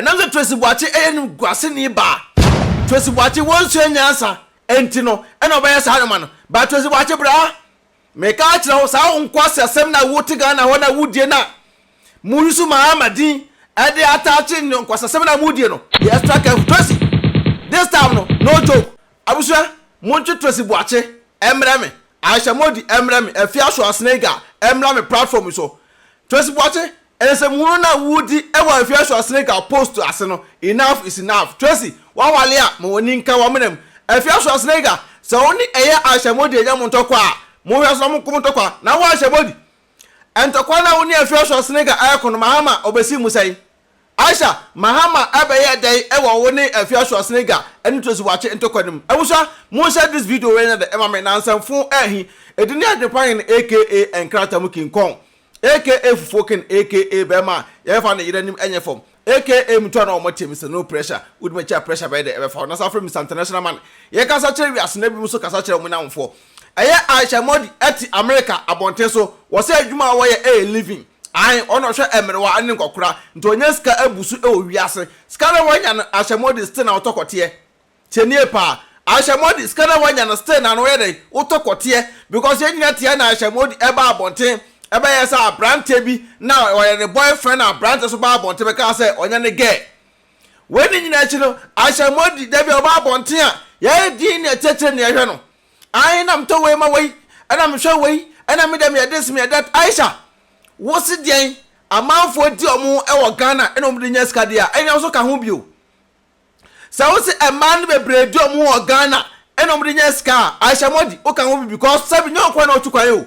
Ɛnam sɛ Tracy Boakye yɛ animguaseni baa, Tracy Boakye wɔnsua nyansa nti no ɛna ɔbɛyɛ saa nnoɔma no. But Tracy Boakye bra, meka akyerɛ wo saa wo nkwasiasɛm no a wote Ghana hɔ no a wodie no a mo use Mahama din ɛde ataakye nkwasiasɛm no a modie no, be extra careful Tracy, this time no, no joke. Abusua, montwe Tracy Boakye mmrɛ me, Aisha Modi mmrɛ me, Afia Schwarzenegger mmra me platform yi so. Tracy Boakye, Nsɛmhunu no a woredi wɔ Afia Schwarzenegger post ase no, enough is enough. Tracy, woawale a, ma w'ani nka w'amena mu. Afia Schwarzenegger, sɛ wo ne ɛyɛ Aisha Modi anya mo ntɔkwa a, monhwɛ so na monko mo ntɔkwa. Na wo Aisha Modi, ntɔkwa no a wo ne Afia Schwarzenegger reko no, Mahama ɔbɛsi mu sɛn? Aisha, Mahama bɛyɛɛ dɛn wɔ wo ne Afia Schwarzenegger ne Tracy Boakye ntɔkwa no mu? Abusua, monhyɛ this video wei nyɛ dɛ ma me, na nsɛmfo ahi. Edin ne Adwenpa Hene aka Nkrataa mu King Kong. Aka fufuo ken aka bɛɛma a yɛbɛfa ne yere anim ɛnyɛ fam aka metu ano a wɔn te Mister no pressure wodi m'akyi a pressure bɛyɛ dɛ ɛbɛfa wo na san frɛ Mister international man yɛkasa kyerɛ wiase na ebinom nso kasa kyerɛ wɔn nnamfoɔ ɛyɛ Aisha Modi ɛte America abɔnten so wɔ sɛ adwuma a wɔyɛ ɛyɛ living ae ɔno ɔhwɛ mmerewa ne nkɔkora nti ɔnya sika abu so ɛwɔ wiase sika na wanya no Aisha Modi still na ɔtɔ kɔteɛ Tie nie paa. Aisha Modi sika na wanya no still na no yɛ dɛn wotɔ kɔteɛ because yɛn nyina tia na Aisha Modi ɛba abɔnten ɛbɛyɛ sɛ abranteɛ bi na ɔyɛ ne boyfriend na abranteɛ so ba abɔnten bɛkaa sɛ ɔnyɛ ne girl wei ne nyina akyi no Aisha Modi da bi a ɔba abɔnten a yɛyɛ din ne ɛkyerɛkyerɛ ne ɛhwɛ no ae na metɔ wei ma wei ɛna mehwɛ wei ɛna me dɛ meyɛ this meyɛ that Aisha wo se deɛn amanfoɔ di ɔmo ɛwɔ Ghana ɛna ɔmo de nya sika deɛ a ɛnyɛ wo so ka ho bio. Sɛ wo se mmaa no bebree di ɔmo ho wɔ Ghana ɛna ɔmo de nya sika a, Aisha Modi wo ka ho bi because sɛbi nyɛ ɔnkoa na ɔtu kwan o.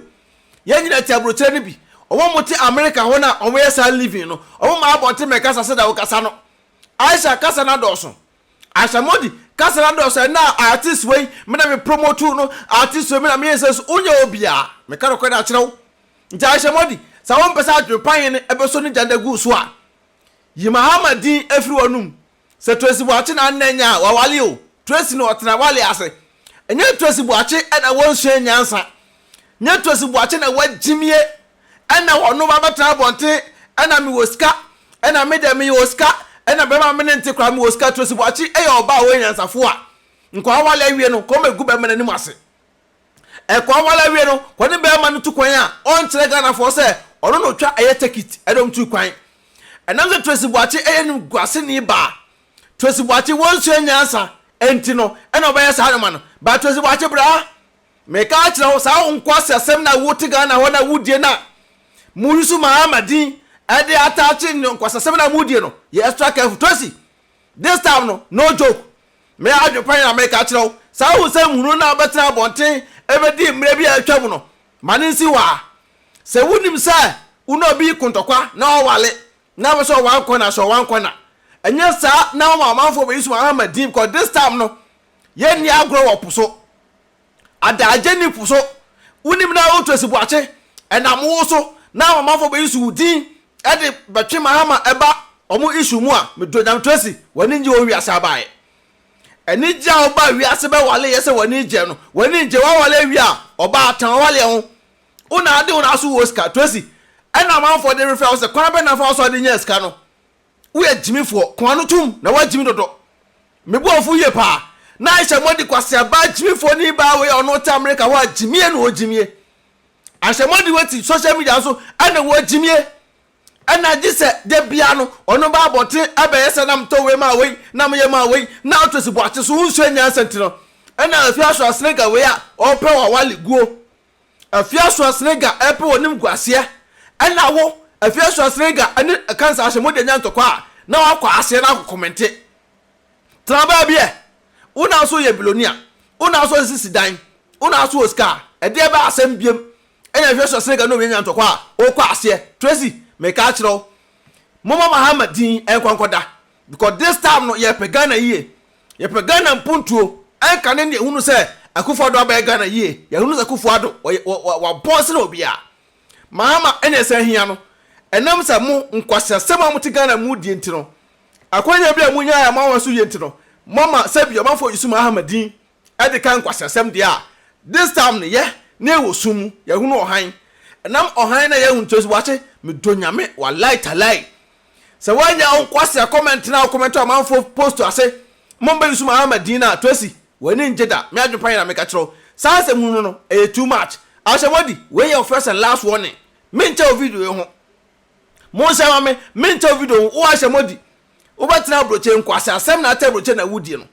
Yɛn nyinaa te abrokyire no bi. Ɔmo a ɔmo te America hɔ no a ɔmo yɛ saa living no, ɔmo mmaa abɔnten mmɛkasa sɛdeɛ wo kasa no. Aisha kasa no adɔɔso. Aisha Modi kasa no adɔɔso ɛnna a artist wei me na me promote no, artist wei me na me yɛ sɛ so wonyɛ obiara. Meka nokorɛ de akyerɛ wo. Nti Aisha Modi sɛ wo mpɛ sɛ adwene pa hene ɛbɛsɔ ne gya de agu wo so a, yi Mahama din afiri w'anum. Sɛ Tracy Boakye na nna nya a, wawale o. Tracy na ɔtena wale ase. Ɛnyɛ Tracy Boakye na wɔnsua nyansa. Nyɛ Tracy Boakye na wagyimie ɛna ɔno ba bɛtena abɔnten ɛna mewɔ sika ɛna me deɛ meyɛ osika ɛna bɛrima me ne nte koraa mewɔ sika. Tracy Boakye yɛ ɔbaa a ɔyɛ nyansafo a nka wawale awie no kɔm egu bɛrima n'anim ase. Ɛkɔ aware awie no kɔne bɛɛma no tu kwan a ɔnkyerɛ Ghanafoɔ sɛ ɔno na ɔtwa ɛyɛ tekit ɛde ɔmo tu kwan. Ɛnam sɛ Tracy Boakye ɛyɛ animguaseni baa, Tracy Boakye wɔnsua nyansa nti no ɛna ɔbɛyɛ saa nnoɔma no. But Tracy Boakye bra meka akyerɛ wo saa wo nkwasiasɛm no a wote Ghana hɔ no a wodie no a mo use Mahama din ɛde ataakye nkwasiasɛm no a modie no yɛ extra careful Tracy this time no no joke. Me adwene pa na mereka akyerɛ wo. Saa wo nsɛm hunu no a wobɛtena abɔnten bɛdi mmerɛ bi a atwam no, ma no nsi hɔ ara. Sɛ wonim sɛ wo ne obi reko ntɔkwa na ɔwale na wopɛ sɛ ɔwa nkɔ na sɛ ɔwa nkɔ na. Ɛnyɛ saa na woma amanfoɔ bɛyi so Mahama din because this time no yɛnni agorɔ wɔ po so. Adagye nni po so. Wonim na wo Tracy Boakye ɛnam wo so na amanfoɔ bɛyi so wo din de bɛtwe Mahama ɛba wɔn issue mu a, medɔ Nyame Tracy, w'ani ngye wɔ wiase abaeɛ. Anigye a wobaa wiase bɛwale yɛ sɛ w'ani gye no, w'ani ngye, w'awale awie a, ɔbaa tɛn w'awaleɛ ho. Wo na ade wo na aso wɔ sika, Tracy, ɛna amanfoɔ de refrɛ wo sɛ kwan bɛn na fa so a de nyaa sika no. Woyɛ gyimifoɔ, ko ano tom na woagyimi dodo. Me bo afu yie paa. Na Aisha Modi kwasea baa gyimifoɔ ni baa wei a ɔno te America hɔ a gyimie na ɔgyimie. Aisha Modi wei te social media so ɛna wɔgyimie. Ɛna gye sɛ da bia no ɔno ba abɔnten ɛbɛyɛ sɛ na metɔ wei maa wei na meyɛ maa wei na ɔtɔ si boakye so wonsua nyansa nti no ɛna afie aso asenega wei a ɔpɛ wawale guo. Afie aso asenega ɛpɛ wɔ nim guaseɛ ɛna wo afie aso asenega ɛne kansa ahyɛ modi anya ntɔkwa a na wakɔ aseɛ na akɔ kɔmɛnte. Tena baabi ɛ. Wo na so yɛ bilonia. Wo na so sisi dan. Wo na so wɔ sika a ɛdeɛ bɛ asɛm biem Ɛna hwɛ sɛ Senegal ne obi anya ntɔkwa a ɔkɔ aseɛ. Tracy, meka akyerɛ wo, momma Mahama din nkɔ nkɔda because this time no yɛpɛ Ghana yie. Yɛpɛ Ghana mpuntuo. Ɛnka ne ne yɛhunu sɛ Akufo Addo abɛyɛ Ghana yie. Yɛhunu sɛ Akufo Addo wabɔn sene obiara. Mahama ɛna ɛsan hia no. Ɛnam sɛ mo nkwaseasɛm a mote Ghana mu die nti no, akwanya bi a monyaeɛ a moanwa so yie nti no, moama sɛbi ɔmanfoɔ use Mahama din de ka nkwaseasɛm deɛ a, this time no yɛ na yɛwɔ sum mu, yɛhunu ɔhan. Ɛnam ɔhan na yɛhunu nti, wakye, medɔ Nyame, walai talai. Sɛ woannya wo nkwasea comment no a wo comment amanfoɔ post ase ma ɔmo bɛyi so Mahama din no a, Tracy, w'ani ngye da. Me adwene pa yɛ na meka kyerɛ wo. Saa nsɛm hunu no, ɛyɛ too much. Ahyɛ Modi, wei yɛ wo first and last warning. Menkyɛ wo video yi ho. Monhyɛ ma me, menkyɛ wo video ho. Wo Ahyɛ Modi, wobɛtena aburokye, nkwasea asɛm na ate aburokye na wodie no.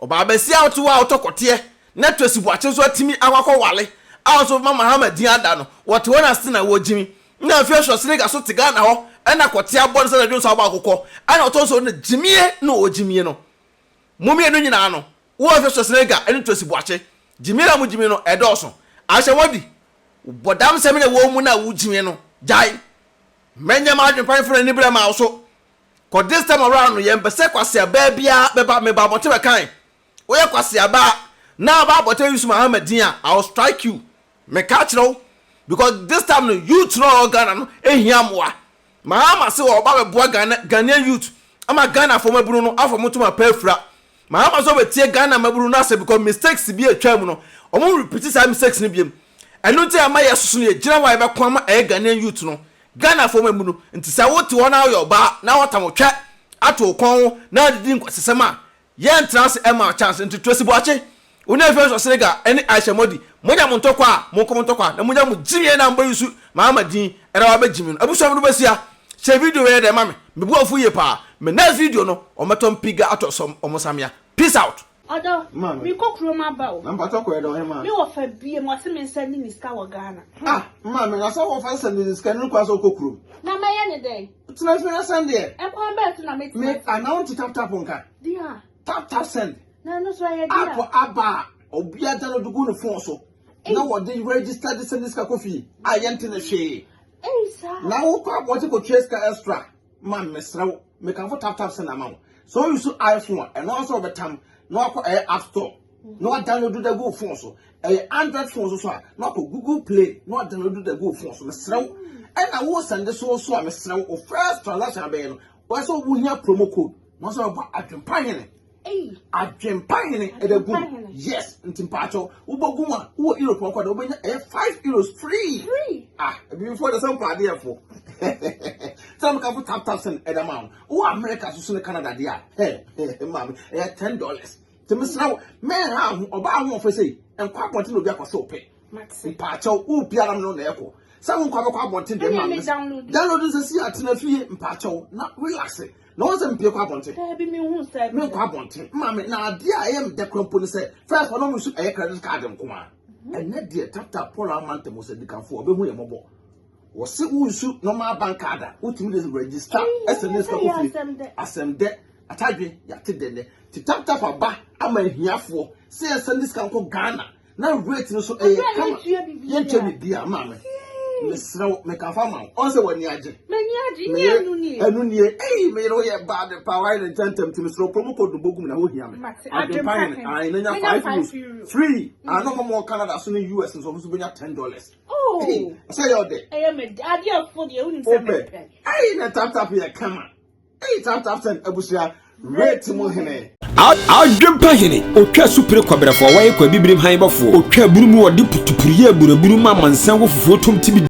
Ɔbaa basia a wote hɔ a wotɔ kɔteɛ na Tracy Boakye nso atumi akɔ akɔwale a ɔnso bɛma Mahama din ada no, wɔte hɔ na still na wɔgyimi. Nna afei Schwarzenegger so te Ghana hɔ na kɔteɛ abɔ no sɛ n'adwene so abɔ akokɔ ɛna ɔtɔ nso no gyimie na ɔgyimie no. Mo mmienu nyinaa no, wo Afia Schwarzenegger ne Tracy Boakye, gyimie na mo gyimie no ɛdɔɔso. Ahyɛ mo adi, bɔdam sɛm na ɛwɔ wo mu no a wo gyimie no, gyae. Mɛnyɛ m'adwene pa mfa n'aniberɛ mma wo so. Kɔ this time around no yɛmpɛ sɛ kwaseabaa biara bɛba meba abɔnten bɛkan woyɛ kwaseabaa na aba abɔnten use Mahama din a I will strike you meka akyerɛ wo because this time no youth no a ɔwɔ Ghana no ehia mmoa Mahama se ɔba bɛboa Ghana Ghanaian youth ama Ghana fo mabunu no afa mo ntoma pa afira Mahama nso ɔbɛtie Ghana mabunu no asɛm because mistakes bi a atwa mu no ɔmo repeat saa mistakes no biom ɛno nti ama yɛsoso no yɛgyina hɔ a yɛbɛko ama ɛyɛ Ghanaian youth no Ghanafoɔ mma mu no, nti sɛ wote hɔ na woyɛ ɔbaa na wɔtam wo twɛ ato wo kɔn ho na adidi nkwasasɛm a, yɛntra ase mma wo chance. Nti Tracy Boakye, wo ne Afia Schwarzenegger ne Aisha Modi, monya mo ntɔkwa a, monko mo ntɔkwa na monya mo gyimie na mobɛ use Mahama din na wabɛ gyimi no. Abusua mede bɛsia, hyɛ video wei yɛ dɛn ma me, me bo afu yie paa. Me next video no, wɔmmɛtɔ mpiga atɔ sɔm wɔn samea. Peace out. Ɔdɔ, mekɔ kurom aba o. Na mpakyɛw kɔyɛ dɛn ɔhemaa? Me wɔfa biem, ɔse me nsɛnde ne sika wɔ Ghana. Ah, maame, na sɛ wɔfa nsɛnde ne sika no kwan sɛ wokɔ kurom? Na mɛyɛ ne dɛn? Tena fie na sɛn deɛ. Ɛkwan bɛn so na mɛtumi Me, anaa wonte tap tap nka? Deɛ. Tap tap send. Na ɛno so ɛyɛ deɛ. App aba a, obiara download gu ne phone so. Na wɔde register de sɛnde sika kɔ fie a yɛnte ne hwee. Ei saa. Na wokɔ abɔnten kɔtua sika extra. Man mesrɛ wo mekamfo tap tap send ama wo sɛ wo use iPhone a ɛno ara sɛ wɔbɛtam na wakɔ ɛyɛ app store na wa download da gu phone so ɛyɛ android phone so so a na wakɔ google play na wa download da gu phone so mesrɛ wo ɛna wo send so so a mesrɛ wo first transaction abɛyɛ no wɔyɛ sɛ wohia promo code na wɔsɛ wɔbɔ adwempa hene Adwempa hene ɛda gu mu. Yes, nti mpaakyɛw wobɔ gu mu a wowɔ Europe ɔkɔ da wobɛnya ɛyɛ €5 free. Free. Ah, ebibifoɔ de sɛ mpa adeɛ fo. Sɛ mo kanfo tap tap send ɛda ma wo. Wowɔ America so so ne Canada deɛ a, hɛ hɛ maame ɛyɛ $10. Nti mesrɛ wo mɛnha ho ɔbaa ho ɔfɛ sei nkɔ abɔnten na obi akɔhyɛ wo pɛ. Mpaakyɛw wo biara no na ɛkɔ. Sɛ wo nkɔ abɛkɔ abɔnten deɛ maame. Download nsɛ si atena fie mpaakyɛw na relax. Na wɔn sɛ mpie kɔ abɔnten. Daabi mi hu sɛ. Mi nkɔ abɔnten. Maame na adeɛ a ɛyɛ mi dɛ kora mpo ne sɛ first ɔno nso ɛyɛ credit card nko a. Mhm. Ɛnɛ deɛ tata Paul ama ntɛm sɛ dikanfo ɔbɛhu yɛ mɔbɔ. Wɔsi wo nsu normal bank card a wotumi de register ɛsɛ ne sika kɔ fie. Asɛm dɛ atadwe yate dɛ nɛ. Ti tap tap aba ama ahiafoɔ sɛ yɛsɛ ne sika nkɔ Ghana. Na rate no so ɛyɛ kama. Yɛntua biribi a maame. Mesrɛ wo mekafa ma wo. Ɔn sɛ w'ani agye. M'ani agye nyɛ ɛnu nie. Ɛnu nie. Ei me yere woyɛ bad paa wayɛ ne ntɛntɛm nti mesrɛ wo promo code no bɔ gu mu na ho hia me. Adwempa hene. Ae na nya €5 free. Ano mo mo Canada so ne US nso ɔmo nso bɛnya $10. Oh. Sɛ yɛ ɔdɛ. Ɛyɛ me adeɛ fo deɛ wonim sɛ mepɛ. Ei na tap tap yɛ kama. Ei tap tap send abusua rate mu hene. Adwempa hene, otwa supire kɔbrɛfoɔ, wɔyɛ kɔ abibirim han bɔfoɔ, otwa aburu mu ɔde putupuru yɛ aburaburu ma amansan wɔ fufuo tom tibi.